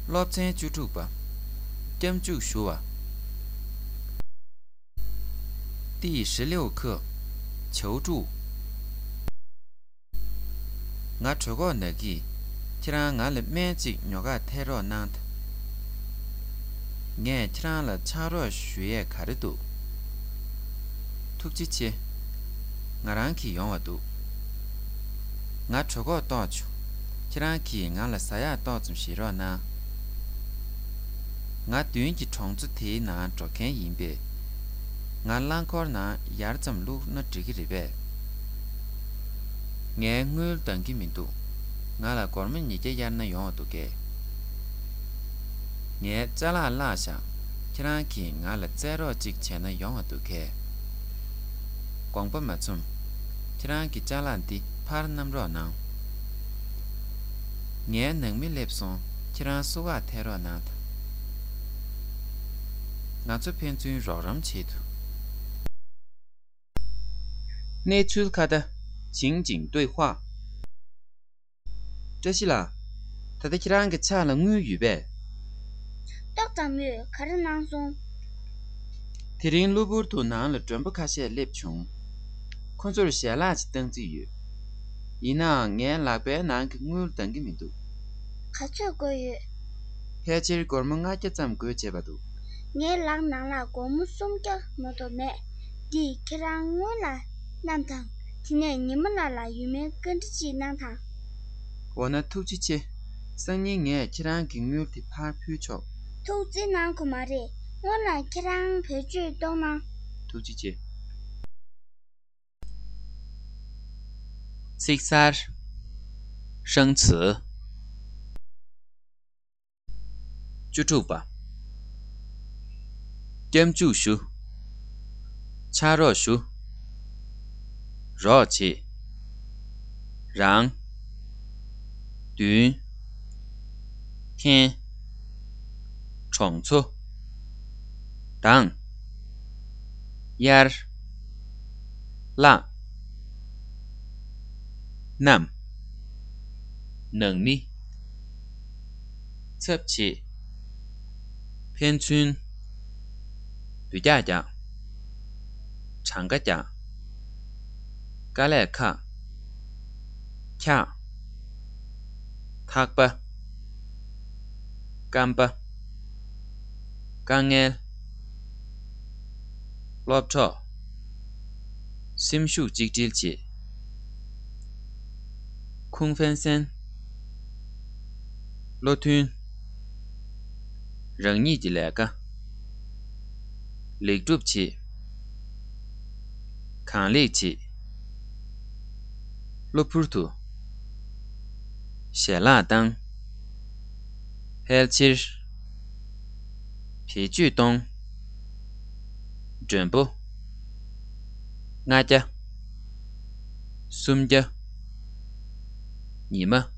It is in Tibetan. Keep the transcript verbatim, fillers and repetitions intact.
སློབ་ཚན་བཅུ་དྲུག་པ། སྐྱབས་འཇུག་ཞུ་བ། 第十六课། 求助。 ང་གྲོད་ཁོག་ན་གི། ཁྱེད་རང་ང་ལ་སྨན་གཅིག་ཉོ་གར་ཐད་རོགས་གནང་དང་། ངས་ཁྱེད་རང་ལ་ཕྱག་རོགས་ཞུ་ཡས་ག་རེ་འདུག་ཐུགས་རྗེ་ཆེ། ང་རང་གིས་ཡོང་བ་འདུག་ང་གྲོད་ཁོག་ལྟོགས་བྱུང་། ཁྱེད་རང་གིས་ང་ལ་ཟ་ཡག་ཏོག་ཙམ་བཞེས་རོགས་གནང་། ང་མདུན་གྱི་གྲོང་ཚོ་དེའི་ནང་འགྲོ་མཁན་ཡིན་པས། ང་རླངས་འཁོར་ནང་ཡར་ཙམ་བླུགས་ན་འགྲིག་གི་རེད་པས། ངས་དངུལ་འདང་གི་མི་འདུག་ང་ལ་སྒོར་མོ་ཉིས་བརྒྱ་གཡར་ན་ཡོང་བ་འདུག་གས། ངའི་ཅ་ལག་བརླགས་ཤག་ཁྱེད་རང་གིས་ང་ལ་རྩེད་རོགས་གཅིག་བྱས་ན་ཡོང་བ་འདུག་གས། དགོངས་པ་མ་ཚོམ། ཁྱེད་རང་གི་ཅ་ལག་འདི་ཕར་བསྣམས་རོགས་གནང་། ངའི་ནང་མི་སླེབས་སོང་། ཁྱེད་རང་བསུ་ཁག་ཐད་རོགས་གནང་དང་། ང་ཚོ་ཕན་ཚུན་རོགས་རམ་བྱེད་དུ། 内村卡的情景对话。 བཀྲ་ཤིས་ལགས། ད་ལྟ་ཁྱེད་རང་གི་ཕྱག་ལ་དངུལ་ཡོད་པས། ཏོག་ཙམ་ཡོད། ག་རེ་གནང་སོང་། དེ་རིང་གློ་བུར་དུ་ནང་ལ་མགྲོན་པོ་ཁ་ཤས་སླེབས་བྱུང་། ཁོ་ཚོར་ཞལ་ལག་ཅིག་བཏང་རྩིས་ཡོད། ཡིན་ནའང་ངའི་ལག་པའི་ནང་གི་དངུལ་འདང་གི་མི་འདུག་ག་ཚོད་དགོས་ཡོད། ཕལ་ཆེར་སྒོར་མོ་ལྔ་བརྒྱ་ཙམ་དགོས་བྱས་པ་འདུག་ངའི་ལག་ནང་ལ་སྒོར་མོ་སུམ་བརྒྱ་མ་གཏོགས་མེད། འདི་ཁྱེད་རང་སྔོན་ལ་བསྣམས་དང་། དེ་ནས་ཉི་མ་ལ་ལ་ཡུལ་མའི་བཀའ་འདྲི་ཅིག་གནང་དང་། འོ་ན་ཐུགས་རྗེ་ཆེ། སང་ཉིན་ངས་ཁྱེད་རང་གི་དངུལ་དེ་ཕར་ཕུལ་ཆོག་ཐུགས་རྗེ་གནང་དགོས་མ་རེད། སྔོན་ལ་ཁྱེད་རང་བེད་སྤྱོད་གཏོང་གནང་། ཐུགས་རྗེ་ཆེ། ཚིག་གསར། 生词。 བཅུ་དྲུག་པ། སྐྱབས་འཇུག་ཞུ། ཕྱག་རོགས་ཞུ། རོགས་བྱེད། རང་། མདུན། འཐེན། གྲོང་ཚོ། དང་། གཡར། བརླག་བསྣམས། ནང་མི། ཚབ་བྱེད། ཕན་ཚུན། འབུད་རྒྱག་རྒྱག་གྲངས་ཀ་རྒྱག་དཀའ་ལས་ཁག་འཁྱག་ཐག་པ། སྐམ་པ། དཀའ་ངལ། སློབ་གྲོགས། སེམས་ཤུགས་གཅིག་སྒྲིལ་བྱེད། ཁུང་ཧྥན་སན། བློ་མཐུན། རང་ཉིད་ཀྱི་ལས་ཀ་ལེགས་སྒྲུབ་བྱེད། གང་ལེགས་བྱེད། གློ་བུར་དུ། ཞལ་ལག་བཏང་། ཕལ་ཆེར། བེད་སྤྱོད་གཏོང་། མགྲོན་པོ། ལྔ་བརྒྱ། སུམ་བརྒྱ། ཉི་མ།